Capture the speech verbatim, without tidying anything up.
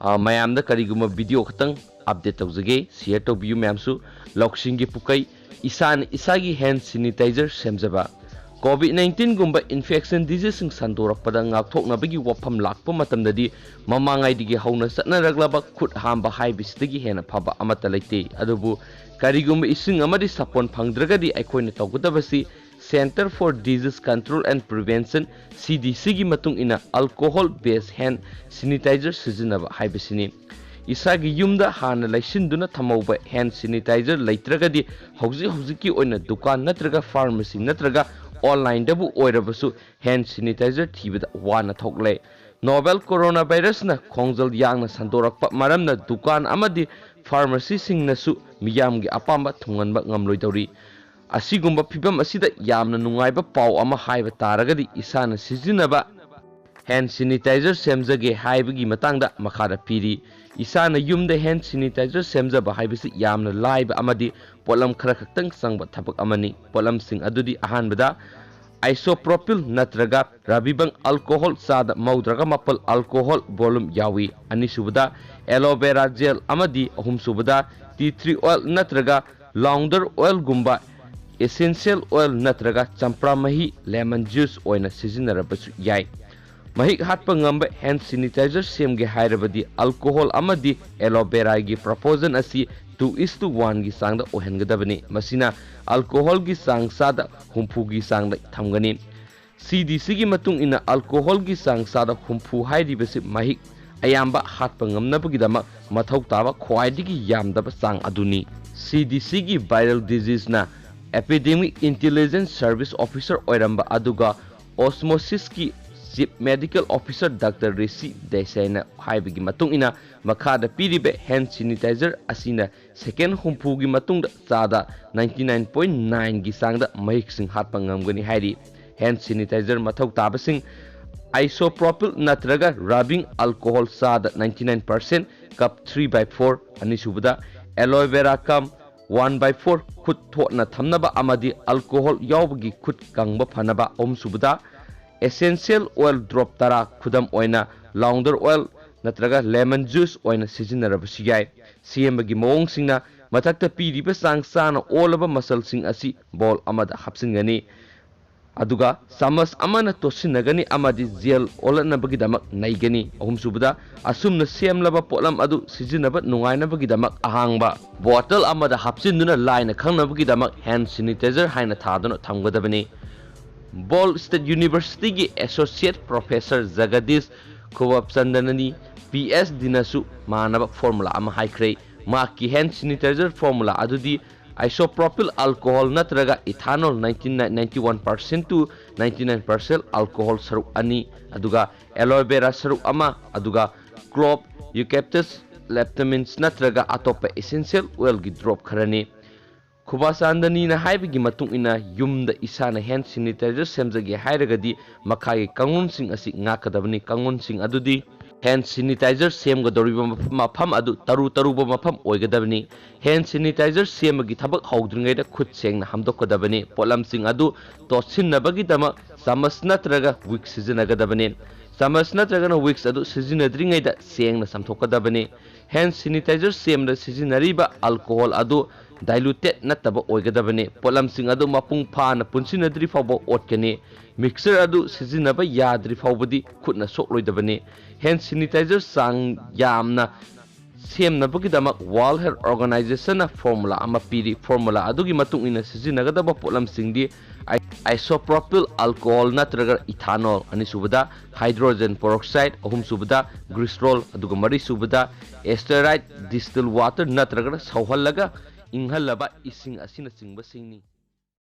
ꯑ, ꯃꯌꯥꯝꯗ ꯀꯔꯤꯒꯨꯝꯕ video ꯈꯛꯇꯪ update ꯇꯧꯖꯒꯦ, share ꯇꯧꯕꯤꯌꯨ ꯃꯌꯥꯝꯁꯨ꯫ ꯂꯧꯁꯤꯡꯒꯤ ꯄꯨꯀꯩ, ꯏꯁꯥꯅ ꯏꯁꯥꯒꯤ hand sanitizer ꯁꯦꯝꯖꯕ꯫ COVID nineteen ꯒꯨꯝꯕ infection disease ꯁꯤꯡ ꯁꯟꯗꯣꯔꯛꯄꯗ ꯉꯥꯛꯊꯣꯛꯅꯕꯒꯤ ꯋꯥꯐꯝ ꯂꯥꯛꯄ ꯃꯇꯝꯗꯗꯤ ꯃꯃꯥꯡꯉꯩꯗꯒꯤ ꯍꯧꯅ ꯆꯠꯅꯔꯛꯂꯕ ꯈꯨꯠ ꯍꯥꯝꯕ ꯍꯥꯏꯕꯁꯤꯗꯒꯤ ꯍꯦꯟꯅ ꯐꯕ ꯑꯃꯠꯇ ꯂꯩꯇꯦ꯫ ꯑꯗꯨꯕꯨ ꯀꯔꯤꯒꯨꯝꯕ ꯏꯁꯤꯡ ꯑꯃꯗꯤ ꯁꯥꯄꯣꯟ ꯐꯪꯗ꯭ꯔꯒꯗꯤ ꯑꯩꯈꯣꯏꯅ ꯇꯧꯒꯗꯕꯁꯤ Center for Disease Control and Prevention, C D C ꯒꯤ ꯃꯇꯨꯡ ꯏꯟꯅ alcohol based hand sanitizer ꯁꯤꯖꯤꯟꯅꯕ ꯍꯥꯏꯕꯁꯤꯅꯤ꯫ ꯏꯁꯥꯒꯤ ꯌꯨꯝꯗ ꯍꯥꯟꯅ ꯂꯩꯁꯤꯟꯗꯨꯅ ꯊꯝꯍꯧꯕ hand sanitizer ꯂꯩꯇ꯭ꯔꯒꯗꯤ ꯍꯧꯖꯤꯛ ꯍꯧꯖꯤꯛꯀꯤ ꯑꯣꯏꯅ ꯗꯨꯀꯥꯟ ꯅꯠꯇ꯭ꯔꯒ pharmacy ꯅꯠꯇ꯭ꯔꯒ online ꯗꯕꯨ ꯑꯣꯏꯔꯕꯁꯨ hand sanitizer ꯊꯤꯕꯗ ꯋꯥꯅ ꯊꯣꯛꯂꯦ꯫ Novel coronavirus ꯅ ꯈꯣꯡꯖꯦꯜ ꯌꯥꯡꯅ ꯁꯟꯗꯣꯔꯛꯄ ꯃꯔꯝꯅ ꯗꯨꯀꯥꯟ ꯑꯃꯗꯤ pharmacy ꯁꯤꯡꯅꯁꯨ ꯃꯤꯌꯥꯝꯒꯤ ꯑꯄꯥꯝꯕ ꯊꯨꯡꯍꯟꯕ ꯉꯝꯂꯣꯏꯗꯧꯔꯤ꯫ ꯑꯁꯤꯒꯨꯝꯕ ꯐꯤꯚꯝ ꯑꯁꯤꯗ ꯌꯥꯝꯅ ꯅꯨꯡꯉꯥꯏꯕ ꯄꯥꯎ ꯑꯃ ꯍꯥꯏꯕ ꯇꯥꯔꯒꯗꯤ ꯏꯁꯥꯅ ꯁꯤꯖꯤꯟꯅꯕ hand sanitizer ꯁꯦꯝꯖꯒꯦ ꯍꯥꯏꯕꯒꯤ ꯃꯇꯥꯡꯗ ꯃꯈꯥꯗ ꯄꯤꯔꯤ꯫ ꯏꯁꯥꯅ ꯌꯨꯝꯗ hand sanitizer ꯁꯦꯝꯖꯕ ꯍꯥꯏꯕꯁꯤ ꯌꯥꯝꯅ ꯂꯥꯏꯕ ꯑꯃꯗꯤ ꯄꯣꯠꯂꯝ ꯈꯔ ꯈꯛꯇꯪ ꯆꯪꯕ ꯊꯕꯛ ꯑꯃꯅꯤ꯫ ꯄꯣꯠꯂꯝꯁꯤꯡ ꯑꯗꯨꯗꯤ ꯑꯍꯥꯟꯕꯗ isopropyl ꯅꯠꯇ꯭ꯔꯒ Rabibang alcohol ꯆꯥꯗ ꯃꯧꯗ꯭ꯔꯒ ꯃꯥꯄꯜ alcohol volume ꯌꯥꯎꯏ꯫ ꯑꯅꯤꯁꯨꯕꯗ aloe vera gel ꯑꯃꯗꯤ ꯑꯍꯨꯝꯁꯨꯕꯗ tea tree oil ꯅꯠꯇ꯭ꯔꯒ lounder oil ꯒꯨꯝꯕ essential oil ꯅꯠꯇ꯭ꯔꯒ ꯆꯝꯄ꯭ꯔꯥ ꯃꯍꯤ, lemon juice, ꯑꯣꯏꯅ ꯁꯤꯖꯤꯟꯅꯔꯕꯁꯨ ꯌꯥꯏ꯫ ꯃꯍꯤꯛ ꯍꯥꯠꯄ ꯉꯝꯕ hand sanitizer ꯁꯦꯝꯒꯦ ꯍꯥꯏꯔꯕꯗꯤ alcohol ꯑꯃꯗꯤ aloe vera ꯒꯤ proportion ꯑꯁꯤ two is to one ꯒꯤ ꯆꯥꯡꯗ ꯑꯣꯏꯍꯟꯒꯗꯕꯅꯤ꯫ ꯃꯁꯤꯅ alcohol ꯒꯤ ꯆꯥꯡ ꯆꯥꯗ ꯍꯨꯝꯐꯨꯒꯤ ꯆꯥꯡꯗ ꯊꯝꯒꯅꯤ꯫ C D C ꯒꯤ ꯃꯇꯨꯡ ꯏꯟꯅ alcohol ꯒꯤ ꯆꯥꯡ ꯆꯥꯗ ꯍꯨꯝꯐꯨ ꯍꯥꯏꯔꯤꯕꯁꯤ ꯃꯍꯤꯛ ꯑꯌꯥꯝꯕ ꯍꯥꯠꯄ ꯉꯝꯅꯕꯒꯤꯗꯃꯛ ꯃꯊꯧ ꯇꯥꯕ ꯈ꯭ꯋꯥꯏꯗꯒꯤ ꯌꯥꯝꯗꯕ ꯆꯥꯡ ꯑꯗꯨꯅꯤ꯫ C D C ꯒꯤ viral disease ꯅ Epidemic Intelligence Service Officer ꯑꯣꯏꯔꯝꯕ ꯑꯗꯨꯒ Osmosis ꯀꯤ Chief Medical Officer Doctor Rishi Desai ꯅ ꯍꯥꯏꯕꯒꯤ ꯃꯇꯨꯡ ꯏꯟꯅ ꯃꯈꯥꯗ ꯄꯤꯔꯤꯕ hand sanitizer ꯑꯁꯤꯅ second ꯍꯨꯝꯐꯨꯒꯤ ꯃꯇꯨꯡꯗ ꯆꯥꯗ ninety nine point nine ꯒꯤ ꯆꯥꯡꯗ ꯃꯍꯤꯛꯁꯤꯡ ꯍꯥꯠꯄ ꯉꯝꯒꯅꯤ ꯍꯥꯏꯔꯤ꯫ Hand sanitizer ꯃꯊꯧ ꯇꯥꯕꯁꯤꯡ isopropyl ꯅꯠꯇ꯭ꯔꯒ rubbing alcohol ꯆꯥꯗ ninety nine percent, cup three by four, ꯑꯅꯤꯁꯨꯕꯗ aloe vera cum one by four, ꯈꯨꯠ ꯊꯣꯠꯅ ꯊꯝꯅꯕ ꯑꯃꯗꯤ alcohol ꯌꯥꯎꯕꯒꯤ ꯈꯨꯠ ꯀꯪꯕ ꯐꯅꯕ, ꯑꯍꯨꯝꯁꯨꯕꯗ essential oil drop ꯇꯔꯥ, ꯈꯨꯗꯝ ꯑꯣꯏꯅ lounder oil, ꯅꯠꯇ꯭ꯔꯒ lemon juice ꯑꯣꯏꯅ ꯁꯤꯖꯤꯟꯅꯔꯕꯁꯨ ꯌꯥꯏ꯫ ꯁꯦꯝꯕꯒꯤ ꯃꯑꯣꯡꯁꯤꯡꯅ ꯃꯊꯛꯇ ꯄꯤꯔꯤꯕ ꯆꯥꯡ ꯆꯥꯅ ꯑꯣꯜꯂꯕ ꯃꯆꯜꯁꯤꯡ ꯑꯁꯤ bowl ꯑꯃꯗ ꯍꯥꯞꯆꯤꯟꯒꯅꯤ꯫ ꯑꯗꯨꯒ ꯆꯥꯃꯁ ꯑꯃꯅ ꯇꯣꯠꯁꯤꯟꯅꯒꯅꯤ ꯑꯃꯗꯤ gel ꯑꯣꯜꯂꯛꯅꯕꯒꯤꯗꯃꯛ ꯅꯩꯒꯅꯤ꯫ ꯑꯍꯨꯝꯁꯨꯕꯗ, ꯑꯁꯨꯝꯅ ꯁꯦꯝꯂꯕ ꯄꯣꯠꯂꯝ ꯑꯗꯨ ꯁꯤꯖꯤꯟꯅꯕ ꯅꯨꯡꯉꯥꯏꯅꯕꯒꯤꯗꯃꯛ ꯑꯍꯥꯡꯕ bottle ꯑꯃꯗ ꯍꯥꯞꯆꯤꯟꯗꯨꯅ ꯂꯥꯏꯅ ꯈꯪꯅꯕꯒꯤꯗꯃꯛ hand sanitizer ꯍꯥꯏꯅ ꯊꯥꯗꯨꯅ ꯊꯝꯒꯗꯕꯅꯤ꯫ ꯕꯣꯜ ꯁ꯭ꯇꯦꯠ ꯌꯨꯅꯤꯚꯔꯁꯤꯇꯤꯒꯤ associate professor ꯖꯒꯗꯤꯁ ꯈꯨꯕꯞꯆꯟꯗꯅꯅꯤ, ꯄꯤ ꯑꯩꯆ ꯗꯤꯅꯁꯨ ꯃꯥꯟꯅꯕ formula ꯑꯃ ꯍꯥꯏꯈ꯭ꯔꯦ꯫ ꯃꯍꯥꯛꯀꯤ hand sanitizer formula ꯑꯗꯨꯗꯤ isopropyl alcohol ꯅꯠꯇ꯭ꯔꯒ ethanol ninety-nine, ninety-one percent to ninety-nine percent alcohol ꯁꯔꯨꯛ ꯑꯅꯤ, ꯑꯗꯨꯒ aloe vera ꯁꯔꯨꯛ ꯑꯃ, ꯑꯗꯨꯒ clove, eucalyptus, leptamins ꯅꯠꯇ꯭ꯔꯒ ꯑꯇꯣꯞꯄ essential oilꯒꯤ drop ꯈꯔꯅꯤ꯫ ꯈꯨꯕꯥꯆꯥꯟꯗꯅꯤꯅ ꯍꯥꯏꯕꯒꯤ ꯃꯇꯨꯡ ꯏꯟꯅ, ꯌꯨꯝꯗ ꯏꯁꯥꯅ hand sanitizer ꯁꯦꯝꯖꯒꯦ ꯍꯥꯏꯔꯒꯗꯤ ꯃꯈꯥꯒꯤ ꯀꯥꯡꯂꯣꯟꯁꯤꯡ ꯑꯁꯤ ꯉꯥꯛꯀꯗꯕꯅꯤ꯫ ꯀꯥꯡꯂꯣꯟꯁꯤꯡ ꯑꯗꯨꯗꯤ, hand sanitizer ꯁꯦꯝꯒꯗꯧꯔꯤꯕ ꯃꯐ-, ꯃꯐꯝ ꯑꯗꯨ ꯇꯔꯨ ꯇꯔꯨꯕ ꯃꯐꯝ ꯑꯣꯏꯒꯗꯕꯅꯤ꯫ Hand sanitizer ꯁꯦꯝꯕꯒꯤ ꯊꯕꯛ ꯍꯧꯗ꯭ꯔꯤꯉꯩꯗ ꯈꯨꯠ ꯁꯦꯡꯅ ꯍꯥꯝꯗꯣꯛꯀꯗꯕꯅꯤ꯫ ꯄꯣꯠꯂꯝꯁꯤꯡ ꯑꯗꯨ ꯇꯣꯠꯁꯤꯟꯅꯕꯒꯤꯗꯃꯛ ꯆꯥꯃꯁ ꯅꯠꯇ꯭ꯔꯒ whisk ꯁꯤꯖꯤꯟꯅꯒꯗꯕꯅꯤ꯫ ꯆꯥꯃꯁ ꯅꯠꯇ꯭ꯔꯒꯅ whisk ꯑꯗꯨ ꯁꯤꯖꯤꯟꯅꯗ꯭ꯔꯤꯉꯩꯗ ꯁꯦꯡꯅ ꯆꯥꯝꯊꯣꯛꯀꯗꯕꯅꯤ꯫ Hand sanitizer ꯁꯦꯝꯕꯗ ꯁꯤꯖꯤꯟꯅꯔꯤꯕ alcohol ꯑꯗꯨ diluted ꯅꯠꯇꯕ ꯑꯣꯏꯒꯗꯕꯅꯤ꯫ ꯄꯣꯠꯂꯝꯁꯤꯡ ꯑꯗꯨ ꯃꯄꯨꯡ ꯐꯥꯅ ꯄꯨꯟꯁꯤꯟꯅꯗ꯭ꯔꯤ ꯐꯥꯎꯕ ꯑꯣꯠꯀꯅꯤ꯫ Mixture ꯑꯗꯨ ꯁꯤꯖꯤꯟꯅꯕ ꯌꯥꯗ꯭ꯔꯤ ꯐꯥꯎꯕꯗꯤ ꯈꯨꯠꯅ ꯁꯣꯛꯂꯣꯏꯗꯕꯅꯤ꯫ Hand sanitizer ꯆꯥꯡ ꯌꯥꯝꯅ ꯁꯦꯝꯅꯕꯒꯤꯗꯃꯛ World Health Organizationꯅ formula ꯑꯃ ꯄꯤꯔꯤ꯫ Formula ꯑꯗꯨꯒꯤ ꯃꯇꯨꯡ ꯏꯟꯅ ꯁꯤꯖꯤꯟꯅꯒꯗꯕ ꯄꯣꯠꯂꯝꯁꯤꯡꯗꯤ i-, isopropyl alcohol ꯅꯠꯇ꯭ꯔꯒ ethanol, ꯑꯅꯤꯁꯨꯕꯗ hydrogen peroxide, ꯑꯍꯨꯝꯁꯨꯕꯗ glycerol, ꯑꯗꯨꯒ ꯃꯔꯤꯁꯨꯕꯗ aerated distilled water ꯅꯠꯇ꯭ꯔꯒꯅ ꯁꯧꯍꯜꯂꯒ ꯏꯪꯍꯜꯂꯕ ꯏꯁꯤꯡ ꯑꯁꯤꯅꯆꯤꯡꯕꯁꯤꯡꯅꯤ꯫